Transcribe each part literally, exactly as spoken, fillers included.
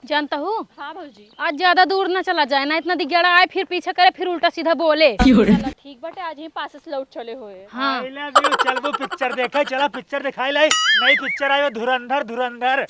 जानता हूँ? हाँ भौजी। आज ज्यादा दूर ना चला जाए ना, इतना दिग्गड़ा आए, फिर पीछे करे, फिर उल्टा सीधा बोले। चला ठीक बाटे, आज ही पास से लौट चले होए। हाँ। I love you, चलबू पिक्चर देखे, चला पिक्चर दिखाई लाई, नई पिक्चर आई बा धुरंधर, धुरंधर।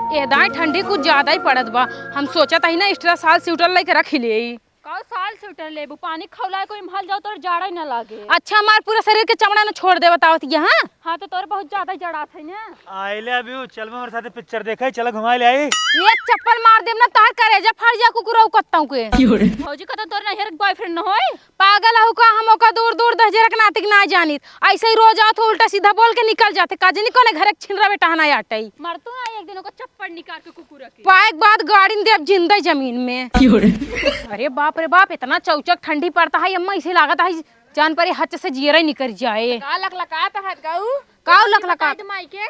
ए दाई, ठंडी कुछ ज्यादा ही पड़त बा। हम सोचत हई ना, extra साल स्वेटर लेके रख ले। का साल स्वेटर लेबू? पानी खौलाए कोई महल जाओ, तोर जाड़ा ही ना लागे। अच्छा, हमार पूरा शरीर के चमड़ा ना छोड़ दे, बतावत ये, हाँ? हाँ, तो तोर बहुत ज्यादा ही जड़ात है ना। I love you, चल हमारे साथे पिक्चर देखे, चला घुमाए ले आई। एक चप्पल मार देब ना, तोहर करेजा फाड़ जा, कुकुरऊ कुत्तऊ के। भौजी, का तो तोर नैहर के boyfriend न होई? पागल हऊ का? हम ओका दूर दूर दहिजरक नातिक ना जानित। ऐसे ही रोज आवत हो, उल्टा सीधा बोल के निकल जाते। का जानी कौने घरे के छिनरा बेटा हना आटई। मर तू ना एक दिन ओका चप्पल निकाल के कुकुर के। पाए के बाद गाड़ी न देब जिंदा जमीन में। अरे बाप रे बाप, इतना चौचक ठंडी पड़ता है अम्मा, इसे लागत है जान परे हच से जियरा ही निकर जाए। का लकलकात है गऊ? का लकलकात? माई के।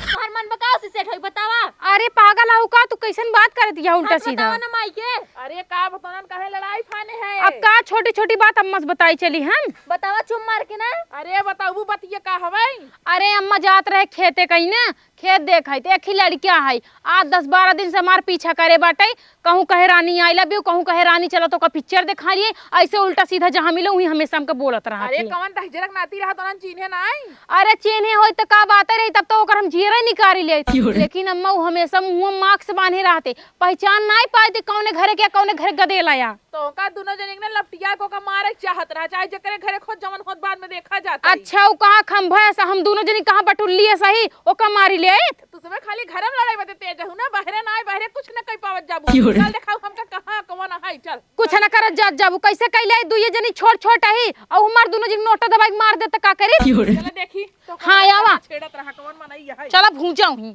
तोहर मन बा का उसे सेठ होई, बतावा। अरे पागल हऊ का तू, कैसन बात करत या उल्टा सीधा? बतावा ना माई के। अरे का बतावन, काहे लड़ाई फाने है? अब का छोटी छोटी बात अम्मा से बताई चली हम? बतावा चुप मार के ना। अरे बताऊ बतिया का हवई? अरे अम्मा जात रहे खेते कहीं ना, खेत देख है, तो एक ही लड़किया है, आज दस बारह दिन से हमार पीछा करे बाटे, कहूँ कहे रानी I love you, कहूँ कहे रानी चला तोका पिक्चर देखा लिए, ऐसे उल्टा सीधा जहाँ मिलो वहीं हमेशा हमके बोलत रहा अरे थी। कवन दहिजरक नाती रहा, तोहन चीन्हे नाई? अरे चीन्हे होई तो का बात रही, तब तो ओकर हम जियरा निकारी ले। लेकिन अम्मा वो हमेशा मुँह मास्क बांधे रहते, पहचान नाई पाए थे कौने घरे के कौने घरे गदेला या। तो ओका दुनो जनी के ना लपटिया के ओका मारे के चाहत रहा, चाहे जेकरे घरे खोद जवन होत बाद में देखा जाता ही। अच्छा, उ कहाँ खंभा है सा, हम दुनो जनी कहाँ बटुल्ली है सही, ओका मारी ले आइत। तू सबे खाली घरे में लड़ाई बदे तेज हऊ ना, बहरे ना आए, बहरे कुछ न कई पावत जाबू। चल देखाऊ हमका कहाँ कौन है, चल। कुछ न करत जात जाबू, कैसे कैले आई दुइये जनी छोट छोट ही, और हमार दुनो जनी नोटा दबाई के मार दे त का करी? चल देखी। तो हाँ, कौन आवा। छेड़त रहा, कौन मनई है? चला भूंजा हुई।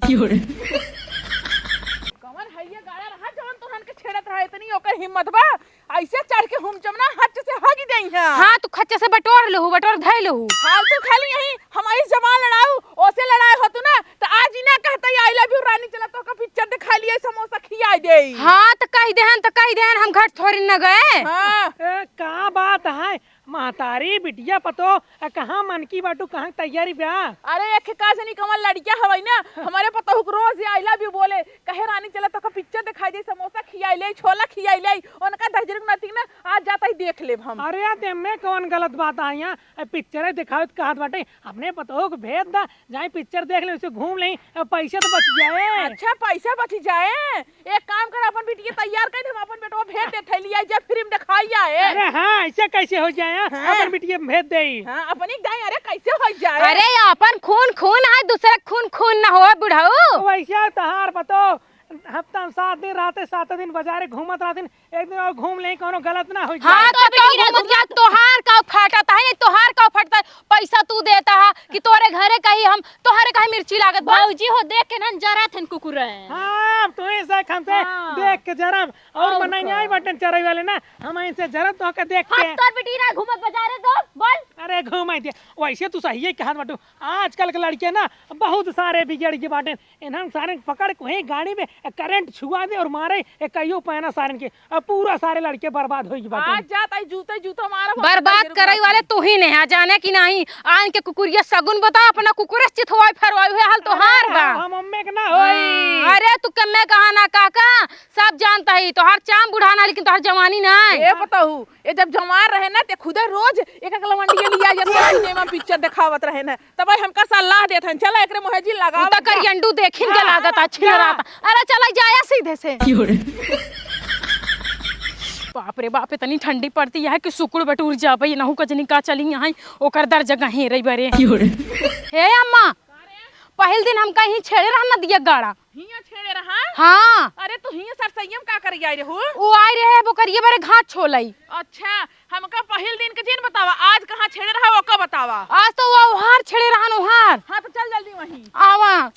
कौन है ये गाड़ा रहा जवन तोहन के छेड़त रहा? इतनी ओकर हिम्मत बा, ऐसे चढ़ के हुमचम ना हच से हगी देई है। हाँ, तू खच्चे से बटोर लेहू, बटोर धै लेहू। फालतू खाली यही हम ऐसे जबान लड़ाऊ, ओसे लड़ाई होतू ना, तो आज ही ना कहता ही I love you रानी, चला तोका पिक्चर दिखा लिए, समोसा खिया दे। हाँ, तो कह देहन, तो कह देहन, हम घर थोड़ी न गए। हाँ। ए, का बात है? महतारी, बिटिया, पतो, आ, कहाँ मन की बाटू, कहाँ तैयारी बा? अरे, एक का जनी कमल लड़किया हवई ना, हमरे पतोहू के रोज ये I love you बोले, कहे, "रानी, चला, तोका पिक्चर दिखाई दे, समोसा खियाई ले, छोला खियाई ले।" उनका दहिजरक नाती ना, आज जाता ही देख लेब हम। अरे, यार, ते में कौन गलत बात आई है? ए, पिक्चर दिखावे त कहत बाटे, अपने पतोहू के भेज दा, जाई पिक्चर देख ले, उसे घूम ले, अब पैसे तो बच जाए। अच्छा, पैसा बच जाए? एक काम कर, अपन बिटिया तैयार कर दे, हम अपन बेटवा भेज दे, थैली आई जा, फिल्म दिखाई आए। अरे हाँ, ऐसे कैसे हो जाए, हाँ? हाँ। अपन बिटिया भेज दे। हाँ, अपनी दाई, अरे कैसे हो जाए? अरे अपन खून खून है, दूसरा खून खून ना हो बुढ़ऊ। वैसे तहार पतो हफ्ता में सात दिन रहते, सात दिन बाजारे घूमत रहते, एक दिन और घूम ले, कोनो गलत ना हो जाए। हाँ, तो तो बिटिया घूमत जा, तोहार का फाटत है, नहीं तोहार का फटता है, पैसा तू देता है कि तोरे घरे कही हम, तोहरे कही मिर्ची लागत बा। भौजी हो देख के ना जरा थन कुकुर है। हाँ, अब तू ही से हमसे हाँ। देख के जरा, और और मनई का। आई बटन चराई वाले ना, हम इनसे जरा तो के देख के। हाँ, तोर बिटिया घूमत बाजारे तो बोल। अरे घूम आई दे, वैसे तू सही है कहत बाटू, आजकल के लड़के ना बहुत सारे बिगड़ गए बाटे, इन्हन सारे पकड़ के वहीं गाड़ी में करंट छुआ दे और मारे, ए, कहियो पैना सारन के, अब पूरा सारे लड़के बर्बाद होई बाटे। आज जात आई जूते जूता मारब, बर्बाद करई वाले तू ही नहीं है, जाने कि नहीं? आन के कुकुरिया सगुन बता, अपना कुकुर से चिथवाई फरवाई हुए हाल तोहार बा। हम अम्मे के ना होई। हाँ, अरे तू कम्मे कहा ना काका, सब जानता ही, तोहार चाम बुढ़ाना, लेकिन तोहार जवानी ना है। ए बताऊ, ए जब जवान रहे ना, ते खुदे रोज एक एक लवंडिया लिया जाता सिनेमा पिक्चर दिखावत रहे ना। तब हमका सलाह देत हन, "चला एकरे मुहे जी लगावा जा।" करियंडू देखिन के हाँ, लागत आ, हाँ, छिनरात। हाँ। अरे चला जाया सीधे से। बाप रे बाप, इतनी ठंडी पड़ती है कि सुकुड़ बटूर जाबे, नहु कजनी का चली यहाँ, ओकर दर जगह हे रही बरे। हे अम्मा, पहिल दिन हमका ही छेड़े रहन नदिया गाड़ा। हियाँ छेड़े रहा? हाँ। अरे तो हियाँ सरसैया में का करे आई रहू? वो आई रहे, वो करिए बरे घाट छोलाई। अच्छा, हमका पहिल दिन के जिन बतावा, आज कहाँ छेड़े रहा, ओका बतावा। आज तो वो ओहार छेड़े रहन, ओहार। हाँ, तो चल जल्दी वहीं। आवा।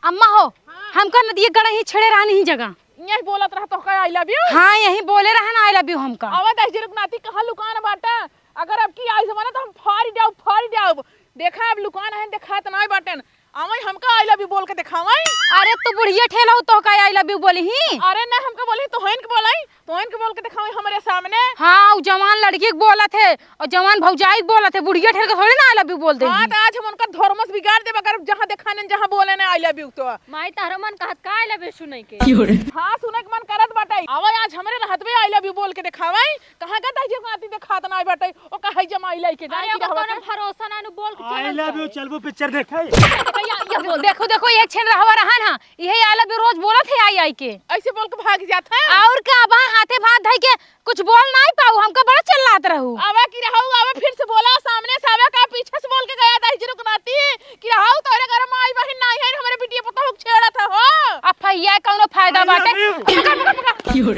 अम्मा हो, हाँ। हमका नदिया गड़ा ही छेड़े रहन ही जगह। यही बोलत रहा तो का I love you? हाँ, यही बोले रहन I love you हमका। आवा दहिजरक नाती, कहाँ लुकान बाटा? अगर अब की आई जमाना तो हम फाड़ जाऊ, फाड़ जाऊ। देखा अब लुकान है, देखात नाई बाटन। आवई हमका I love you बोल के देखावई। अरे तू बुढ़िया ठेल हऊ, तोहका I love you बोली ही? अरे ना हमका बोली, तोहइन के बोलाई, तोहइन के बोल के देखावई हमरे सामने। हाँ, उ जवान लड़की के बोलत है और जवान भौजाई के बोलत है, बुढ़िया ठेल के थोड़ी ना I love you बोल दे। हाँ, तो आज हम उनका धर्मस बिगाड़ देब अगर जहाँ देखाने जहाँ बोले ना I love you तो। माई तहरो मन कहत का I love you सुनई के? हाँ, सुने के मन करत बाटे। आवई आज हमरे रहतवे I love you बोल के देखावई। कहाँ का दहिजर नाती देखात नाई बाटे, ओका है जमाई लइके जाए अरे, की ओकर रहवा कोनो के। भरोसा ना, नु बोल के I चलल love you, जाए। चलबो पिक्चर देखे। या, या बोल। देखो, देखो, ये छेन रहवा रहन हा, इहे I love you रोज बोलत है आई, आई के। ऐसे बोल के भाग जात है। और का, अब हाथे भात धई के कुछ बोल नाई पाऊ, हमका बड़ा चिल्लात रहू। आवा की रहू, आवा फिर से बोला, सामने से आवा का पीछे से बोल के गया दहिजर के नाती। कि रहू तोरे घर में आई बहिन नाही है, हमरे बिटिया पतोह के छेड़त है हो। अब भैया कौनो फायदा I love बाटे? You।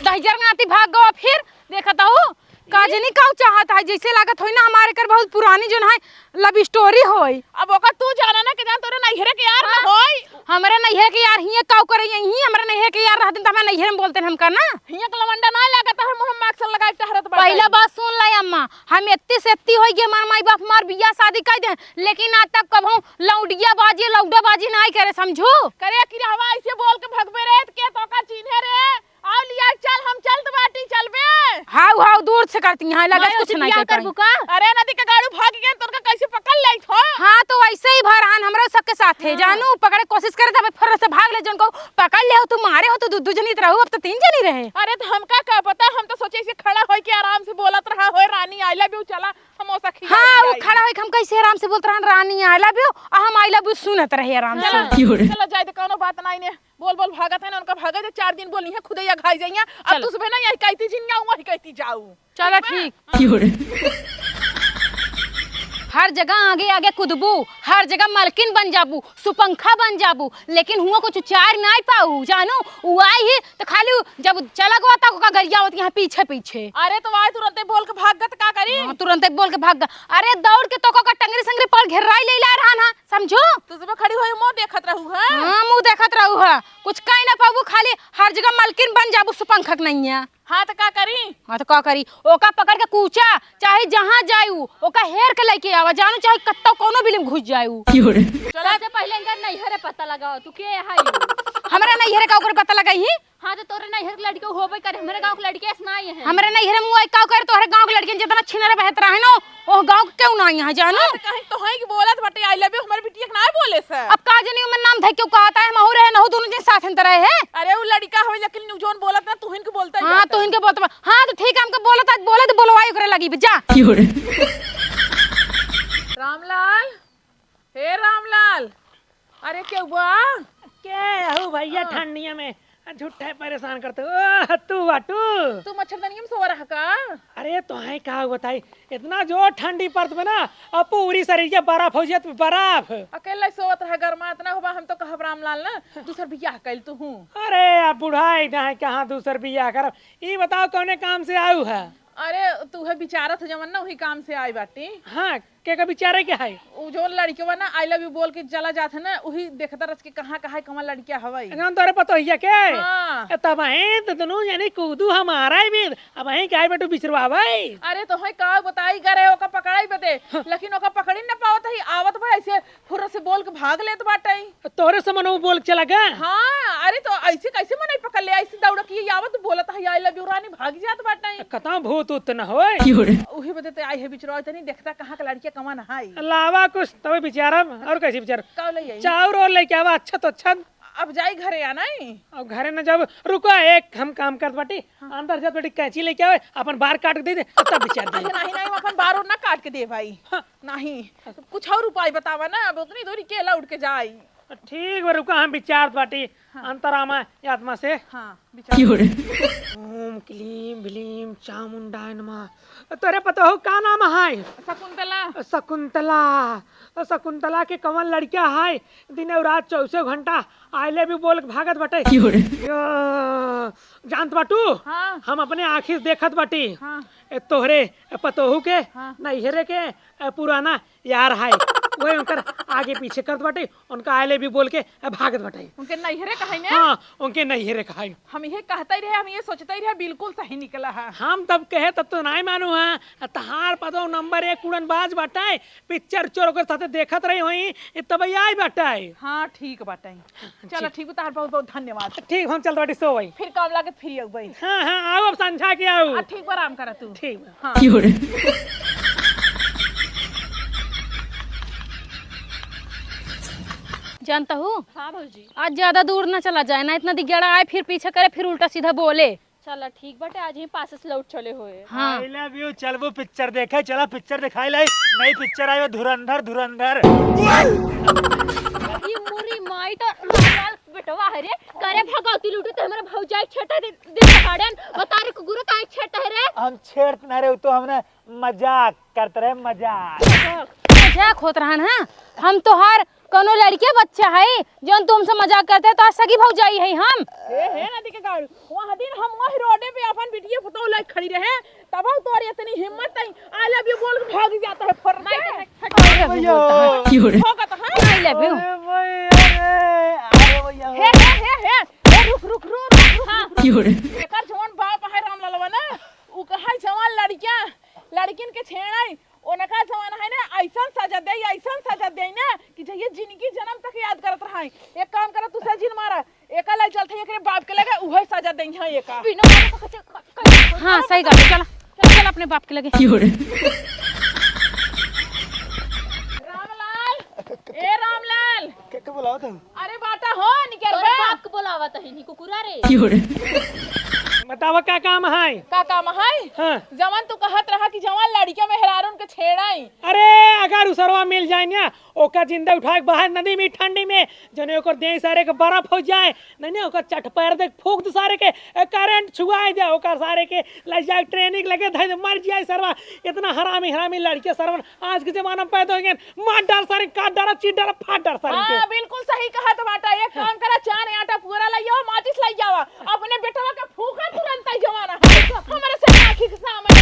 दहिजर नाती भाग गवा फिर, देखत हऊ, का जनी काऊ चाहत है, जैसे लागत होई ना हमारे कर बहुत पुरानी जोन है love story होई। अब ओकर तू जाना ना कि जान तोरे नैहरे के यार ना हाँ। होई। हमरे नैहरे के यार हिये काऊ करे, यही हमरे नैहरे के यार रहतिन त हमरा नैहरे में बोलते हमका ना। हिये के लवंडा ना लागत है, मुँह में अक्सर लगाई टहरत बाटे। पहला बात सुन ला अम्मा, हम एत्ती से एत्ती होई गए, हमार माई बाप हमार बियाह शादी कर दे, लेकिन आज तक कबहू लौंडिया बाजी, लौंडा बाजी नाई करे, समझू? करे कि रहवा ऐसे बोल के भगबे रे, त के तोका चिन्हे रे? आओ लिया, चल, हम चलत बाटी, चलबे। हाउ, हाउ, दूर से करती हैं, लगत मारे कुछ ओसे नाई बियाह कर करबू पाई। का? अरे नदी के गाड़ू भाग गए, तोरका कैसे पकड़ लेत हो? हाँ, तो ऐसे ही भरहान हमरो सबके साथ है, हाँ। जानू, पकड़े कोशिश करे, तब फर से भाग ले, जन को पकड़ ले हो, तू मारे हो, तू दू, दू जनी त रहू, अब तो तीन जनी रहे। अरे तो हमका का पता, हम तो सोचे इसे खड़ा होई के आराम से बोलत रहा होए, "रानी, I love you, चला, समोसा खिया हाँ, ले वो आई।" खड़ा होई के हम कैसे आराम से बोलत रहन, "रानी, I love you", आ हम "I love you" सुनत रहे आराम से। हाँ, की हो रे? चला जाए तो कौनो बात नाई ने, बोल बोल भागत है ना, उनका भागे दे, चार दिन बोली है, खुदे या घाई जाइया, अब चलो। तू सुबह ना यही कहती जिन जाऊ, वही कहती जाऊ। चला ठीक बा? ठीक। की हो रे? हर जगह आगे आगे कूदबू, हर जगह मलकिन बन जाबू, सुपंखा बन जाबू, लेकिन हुआ कुछ चार नाई पाऊ, जानू, उ आई ही तो खाली उ जब चला गवा तक ओका गरिया होती यहाँ पीछे पीछे। अरे तो आई तुरंते बोल के भाग गत का करी? हाँ, तुरंते बोल के भाग गत। अरे दौड़ के तो ओका टंगरी संगरी पर घेर्राई ले ला रहा ना, समझू? तू सुबह खड़ी होई मुँह देखत रहू है? हाँ, मुँह देखत रहू है, कुछ कहीं ना पाबू, खाली हर जगह मलकिन बन जाबू, सुपंखक नहीं है। हाँ, तो का करी? हाँ, तो का करी? ओका पकड़ के कूचा, चाहे जहाँ जायू, ओका हेर के लेके आवा, जानू, चाहे कत्ता कोनो बिल में घुस जायू। की हो रे? चला। सबसे पहिले इनका नैहरे पता लगाओ, तू के है? हमरा नैहरे का ओकरे पता लगाई ही? हाँ, तो तोरे नैहर के लड़के होबे करे, हमरे गाँव के लड़के ऐसे नाई है। हमरे नैहरे मुँह आई का करे, तोहरे गाँव के लड़के जितना छिनर बहत रहे ना, ओह गाँव के केहू ना यहाँ, जानू? हाँ, तो कहीं तो है कि बोलत बाटे, "I love you", हमारे बिटिया के ना बोले से। अब का जानी, ओमन नाम धइ के कहत है, महू रहे, नहू दोनों जन साथ अंतर रहे है। अरे, उ लड़िका होई, लेकिन उ जोन बोलत ना, तुहिन के बोलता ही हाँ, जाता तुहिन है। के बोलत बा। हाँ, तो ठीक है, हमके बोलत, आज बोलत, बोलवाई ओकरे लगी, जा। की हो रे? रामलाल, हे रामलाल, अरे, केहू बा? के हऊ भैया हाँ। ठंडिया में? आ, झूठे परेशान करते हो। ओह, तू बाटू? तू मच्छरदनिया में सोवा रहा का? अरे, तोहे का बताई, इतना जोर ठंडी पड़त में ना, अब पूरी शरीर के बर्फ हो जात, बर्फ। अकेले सोवत रहा, गरमा इतना होबा, हम तो कहब रामलाल ना, दूसर बियाह कइल तू हूँ। अरे, अब बुढ़ाई ना है, कहाँ दूसर बियाह करब? ई बताओ, कौने काम से आऊ है? अरे, तू है विचारत है जवन ना, वही काम से आई बाटी। हाँ, के का विचारे के है? उ जो लड़कवा ना, "I love you" बोल के चला जात है ना, वही देखता रच के कहाँ, कहाँ, कहाँ लड़किया हवाई। एकदम तोरे पतोहिया के? हाँ। ए, तब अहें तो दुनू जनी कूदू हमारा ही बीत, अब अहें क्या बेटू बिचरवावे? अरे, तो है का बताई करे, ओका पकड़ाई बदे, हाँ। लेकिन ओका पकड़ी न पावत है, आवत भाई ऐसे फुर्र से बोल के भाग लेत बाटे। तोहरे से मनऊ बोल के चला गया? हाँ, अरे तो ऐसे कैसे मनई पकड़ ले? ऐसे दौड़ के ये आवत बोलत है, "I love you" रानी, भाग जात बाटे। कतौ भूत उत न होए। की हो रे? उही बदे ते आई है बिचरवा, तनी देखता कहाँ के लड़किया कवन है। लावा कुछ तबे बिचारब, और कैसे बिचारब? का ले आई? चाउर और लेके आवा, अच्छा तो अच्छा। अब जाई घरे आ नहीं? अब घरे न जाब, रुको, एक हम काम करत बाटी, हाँ। अंदर जात बाटी, कैंची लेके आवे, अपन बार काट के दे दे, तब बिचार दे। अरे नहीं, नहीं, अपन बार और ना काट के दे भाई। हाँ। नहीं, कुछ और उपाय बतावा ना, अब उतनी दूरी केला उठ के जाई। ठीक बा, रुका, हम विचारत बाटी हाँ। अंतरामा आत्मा से। हाँ, विचार। की हो रे? ओम क्लीम भ्लीम चामुंडाय नमः। तोरे पतोहू का नाम है? शकुंतला। शकुंतला। शकुंतला के कवन लड़किया है? दिन और रात चौबीसों घंटा "I love you" बोल के भागत बाटे। की हो रे? यो, जानत बाटू? हाँ। हम अपने आँखी से देखत बाटी। हाँ। ए, तोहरे पतोहू के, हाँ। नैहरे के, ए, पुराना यार है, वही उनकर आगे पीछे करत बाटे, उनका I love you बोल के भागत बाटे। उनके नैहरे कहाई ने? हाँ, उनके नैहरे कहाई। हम इहे कहते ही रहे, हम इहे सोचते ही रहे, बिल्कुल सही निकला है। हम तब कहे तब तो नाहीं मानू है। तहार पतोह नंबर एक उड़नबाज बाटे, पिक्चर उच्चर ओकर साथे देखत रही होई, तब आई बाटे। हाँ, ठीक बाटे। चलो, ठीक। ठीक बा, तहार बहुत बहुत धन्यवाद। ठीक, हम चलत बाटी सोवई। फिर काम लागे, फिर अउबई। हाँ, हाँ, आउ, अब संझा के आउ। आ, ठीक बा, आराम करा तू। ठीक बा। हाँ। जानता हूँ, हाँ भौजी। आज ज्यादा दूर ना चला जाए ना, इतना दिग्गड़ा आए, फिर पीछे करे, फिर उल्टा सीधा बोले। चला ठीक बाटे, आज ही पासे से लौट चले होए। हाँ। I love you, चलबू पिक्चर देखे, चला पिक्चर देखाई लाई, नई पिक्चर आई बा धुरंधर, धुरंधर। ई मुरी माई तो लाल बेटवा है रे, करे भगौती लूटे तो हमारे भौजाई छेटा दे, दे पहाड़न, बता रे कुकुर काहे छेटा है रे? हम छेड़त ना रे, उ तो हमने मजाक करत रहे, मजाक। मजाक होत रहन, हाँ? हम तोहार कौनो लड़के बच्चा है, जौन तुमसे मजाक करते, तो आज सगी भौजाई है हम। हे, हे, नदी के गाड़। वह दिन हम वही रोडे पे अपन बिटिया पतोह लइके खड़ी रहे, तब तोर इतनी हिम्मत है, I love you बोल के भाग जाता है फर के। अरे भैया। भौंकत है। I love you। अरे भैया रे, अरे भैया। हे, हे, हे, हे, हे, रुक, रुक, रुक, रुक, रुक, हाँ। रुक। एकर जवन बाप है रामललवा ना, उ कहा जवन लड़कियां, लड़किन के छेड़ाई, उनका जवन है ना, ऐसन सजा दे, ऐसन सजा दे ना कि जहिया जिनगी जन्म तक याद करत रहा। एक काम करा, तू सजिन मारा, एका ले चलते एकरे बाप के लगे, उहे सजा दे है एका। बिना मारे तो कच्चे, क-, क-, हाँ, सही बात है, चला, चला, चला अपने बाप के लगे। रामलाल, ए रामलाल। के, के बोलावत हो? अरे बाटा हो, निकर तोरे बा। बाप के बोलावत है, नी कुकुरा रे। बतावा का काम है? का काम है? हाँ। जवन तू कहत रहा कि जवन लड़कियां मेहरारून के छेड़ाई। अरे अगर उ सरवा मिल जाए ना, ओका जिंदा उठाए के बाहर नदी में ठंडी में, जने ओकर देह सारे के बर्फ हो जाए, नहीं नहीं ओकर चटपैर देख फूंक दे सारे के, ए, करंट छुआए दे ओकर सारे के, ले जाए ट्रेनिंग लगे धर दे, मर जाए सरवा। इतना हरामी हरामी लड़के सरवन आज के जमाना में पैदा हो गए, मार डाल सारे, काट डाल, चीर डाल, फाड़ डाल सारे के। हाँ, बिल्कुल सही कहा तो बाटा। एक काम करा, चार आटा पुअरा लइयावा, माचिस लइयावा, अपने बेटवा के फूंका तुरंत ही जमाना है हमारे से आँखी के सामने।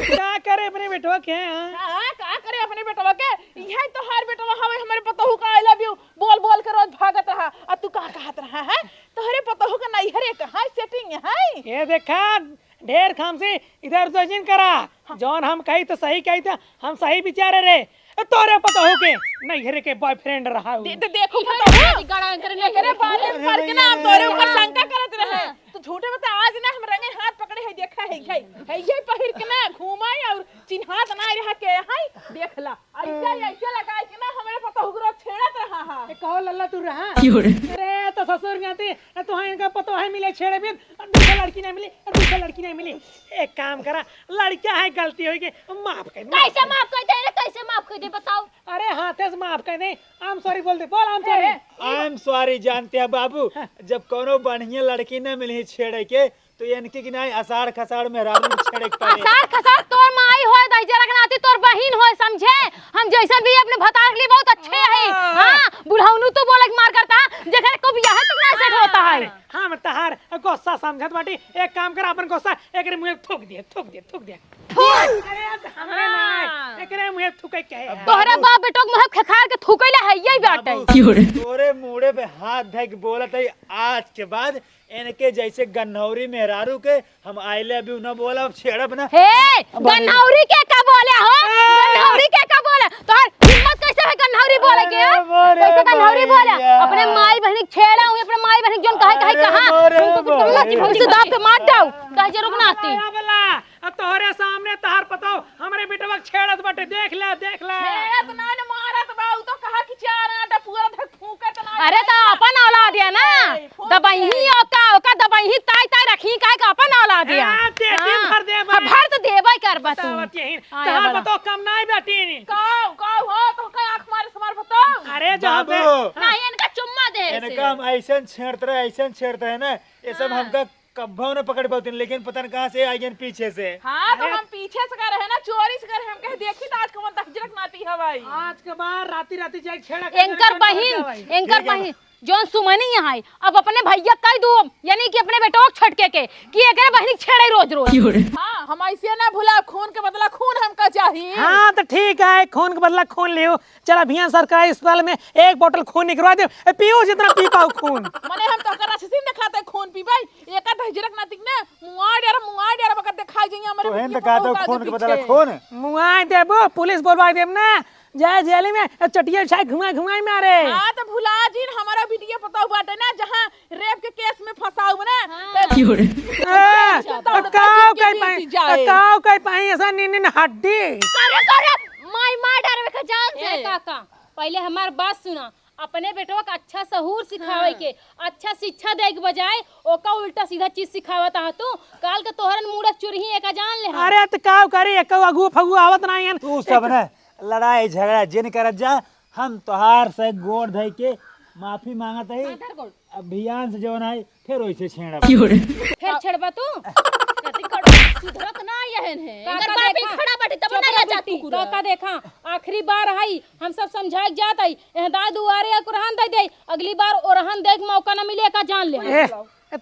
का करे अपने बेटवा के, हाँ? हाँ, का करे अपने बेटवा के? यही तोहार बेटवा हवे, हमारे पतोहू का I love you बोल बोल के रोज भागत रहा। आ तू का कहत रहा है? तोहरे पतोहू का नैहरे कहाँ सेटिंग है? ये देखा, ढेर खामसी इधर उधर जिन करा। हाँ। जौन हम कही तो सही कही था, हम सही विचारे रे। ए, तोरे पतोहू के नैहरे के बॉयफ्रेंड रहा उ। दे, दे, देखो पतोहू। गड़ा करे नहीं। एकरे बारे में पढ़ के ना हम तोरे ऊपर शंका करत रहे। हाँ। तो झूठे बता, आज ना हम रंगे हाथ पकड़े है, देखा है, है, है, ये पहिर के ना घूमाई और चिन्हात ना रहा के है, देख ला। ऐसे, ऐसे लगाए के ना हमरे पतोहू के रोज छेड़त रहा है। ए, कहो लल्ला तू रहा? क्यों रे? अरे तो ससुर के आती, ए, तो हाँ इनका पतोह है मिले छेड़े बिन, और दूसरा लड़की नहीं मिली, और दूसरा लड़की नहीं मिली। एक काम करा, लड़का है गलती होई के, माफ कर दे। कैसे माफ कर दे रे, कैसे माफ कर दे बताओ? अरे हाथे से माफ कर दे, I'm sorry बोल दे, बोल I'm sorry। I'm sorry जानते हैं बाबू, हाँ। जब कोनो बढ़िया लड़की न मिली छेड़े के, तो इनके कि नाहीं असार खसार मेहरारू छेड़े के पड़े। असार खसार तोर माई होय, दहिजरा के नाती तोर बहिन होय, समझे? हम जैसन भी अपने भतार के लिए बहुत अच्छे हैं। हाँ। हाँ, बुढ़ौनू तो बोले के मार करता है, जेकरे को बियाह तक ना सेट होता है। अरे, हम तहार गुस्सा समझत बाटी, एक काम कर, अपन गुस्सा एकरे मुंहे थूक दिए, थूक दिए, थूक दिए। थूक। अरे, हमरे ना, हाँ। एकरे मुंहे थूके के है। तोहरे बाप बेटो के मुंहे खेखार के थूकैला है, यही बाटे। बाबू, तोरे मुड़े पे हाथ धइ के बोलत है, आज के बाद इनके जैसे गन्हौरी मेहरारू के हम I love you ना बोलब, छेड़ब ना। हे, अब गन्हौरी के का बोले हो? ए! गन्हौरी के का बोले? तोहर हिम्मत कैसे है गन्हौरी बोले के? अरे मोरे कैसे गन्हौरी बोले? भैया। अपने माई बहनी के छेड़ा हुई, अपने माई बहनी के जोन कहे, कहे अरे कहा? मोरे तुमको, तुमको भैया। भौजी से दांत पे मार जाओ, कहे जे रुक ना आती। अरे बला, अब तोहरे सामने तहार पतोह हमरे बेटवा के छेड़त बाटे, देख ले, देख ले। छेड़त ना न मारत बा, उ तो कहा कि चार आटा पूरा धक फूकत ना अरे है। तो अपन औलाद है ना, ए, फूक दबई दे। ही ओका, ओका दबई ही ताई ताई रखी काहे का अपन औलाद है। हाँ, दे, दे, हाँ। भर दे, हाँ, भर। भर तो देबे करबा तू। बतावत यही, हाँ, तहार बला। पतोह कम नाई बेटी। काऊ, काऊ हो, तो का आँख मारे से मार पतोह? अरे, जहाँ बाबू। पे नहीं, इनका चुम्मा दे इनका ऐसे। हम ऐसन छेड़त रहे, ऐसन छेड़त रहे ना, ये सब हाँ। हमका कब्बो न पकड़ पावतिन, लेकिन पता न कहाँ से आ गइन पीछे से। हाँ, तो अरे। हम पीछे से करे है ना, चोरी से करे, हम कहे, "देखी तो आज कौन तहजरक नाती हवाई।" आज के बाद राती राती जाए छेड़ा कर एंकर बहिन, एंकर ठीक है। बहिन। जौन सुमनी यहाँ है, अब अपने भैया कह दू, यानी कि अपने बेटवा के छोटके के, कि एकरे बहिनी छेड़े रोज रोज। क्यों रे? हाँ, हम ऐसे ना भुला, खून के बदला खून हमका चाही। हाँ, तो ठीक है, खून के बदला खून लियो। चला भैया, सरकारी अस्पताल में एक बोतल खून निकलवा दे, ए, पियो जितना पी पाओ खून। मने हम तो ओकर राक्षसी देखाते खून पीबे, एका दहिजरक नातिक ना मुआ डर, मुआ डर बकर देखाई जइया हमरे तोहें बिटिया तो कहते हो पतोह का खून के के बदला पीछे। खून। मुआई देबो, पुलिस बोलवाई देब ना, जाए जेल में, चटिया बिछाए घुमाए घुमाए मारे। हाँ, तो भुला जिन, हमारा बिटिया पतोह बाटे ना, जहाँ रेप के केस में फंसाऊ ना, हाँ। तो क्यों रे? तो दौड़ता काव जीत के कह जीत पाई, जाए। काव कह पाई ऐसा नीन नीन हड्डी। करे, करे, माई मार डारे का जान से। ए काका, पहले हमार बात सुना, अपने बेटवा का अच्छा सहूर सिखावे हाँ। के, अच्छा शिक्षा दे के बजाय ओका उल्टा सीधा चीज सिखावत आहा तू। काल के तोहरन मूड़क चुरही एका जान ले हम। अरे त काव करी, एक अगुआ फगुआ आवत नाही हन। तू सब न लड़ाई झगड़ा जिन करत जा, हम तोहार से गोड़ धइ के माफी मांगत हई। हाँ, धर गोड़। अब भियान से जवन आई, फिर वैसे छेड़ब। क्यों रे? फिर छेड़बा तू? कति कड़ो, सुधरत ना यहन है। काका एकर बाप ही देखा, खड़ा बाटे, तब चुप ना रह या जा बेटी, तू कुकुर। काका देखा, आखिरी बार हई, हम सब समझाए के जात हई, एह दाई दुआरे एक ओरहन दे दे, अगली बार ओरहन दे के मौका ना मिले, एका जान ले। ए,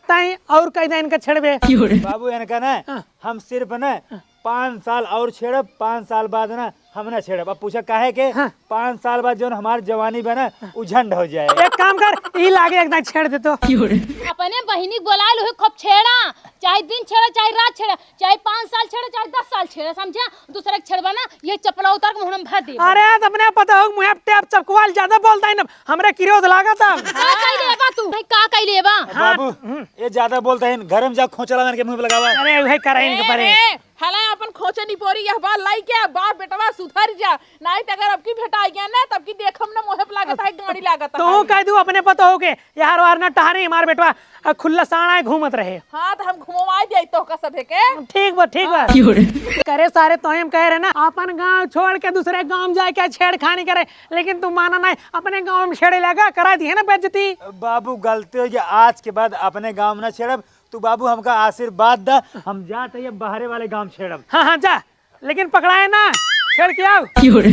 ताई और कह दे इनका छेड़बे। क्यों रे? बाबू, इनका ना, हाँ। हम सिर्फ ना, हाँ। पाँच साल और छेड़ब, पाँच साल बाद ना, हम ना छेड़ब। अब पूछा काहे के? हाँ। पाँच साल बाद जौन हमार जवानी बा ना, हाँ। उ झंड हो जाए। एक काम कर, ई लागे एक दाई छेड़ दे तो। क्यों रे? अपने बहिनी के बोला लो, खूब छेड़ा, चाहे दिन छेड़ा, चाहे रात छेड़ा, चाहे पाँच साल छेड़ा, चाहे दस साल छेड़ा, समझा? दूसरे के छेड़बा ना, ये चपला उतार के मुंह में भर दे। अरे, तो अपने पता हो, मुँह पे टेप चपकवाल ज्यादा बोलता है ना, हमरे क्रोध लागत अब। का कह लेबा तू? नहीं, का कह लेबा? हाँ, बाबू, हम्म। ये ज्यादा बोलता है, घर में जा खोंचा लगा के मुंह पे लगावा। अरे, वही करा इनके ए, परे। ए, हला अपन खोंचा निपोरी यह बात लाई क्या? बाप बेटवा सुधर जा, नहीं तो अगर अब की भेटा गया ना, तब की देखम ना मोहे पे लागत है, गाड़ी लागत है। तू कह दू अपने पता हो के, यार वार ना टहरे हमार बेटवा, आ, खुल्ला साड़ा है घूमत रहे। हाँ, तो हम घुमवाई दिया तोहका सभे के। ठीक बा, ठीक बा। हाँ। क्यों रे? करे सारे, तोहे हम कह रहे ना, अपन गांव छोड़ के दूसरे गांव में जाके छेड़खानी करे, लेकिन तू माना नहीं, अपने गांव में छेड़े लगा, करा दिए ना बेइज्जती। बाबू, गलती हो गया, आज के बाद अपने गांव में ना छेड़ब। तू बाबू हमका आशीर्वाद दा, हम जात है ये बाहरे वाले गांव छेड़ब। हाँ, हाँ, जा, लेकिन पकड़ाए ना, छेड़ के आओ। क्यों रे?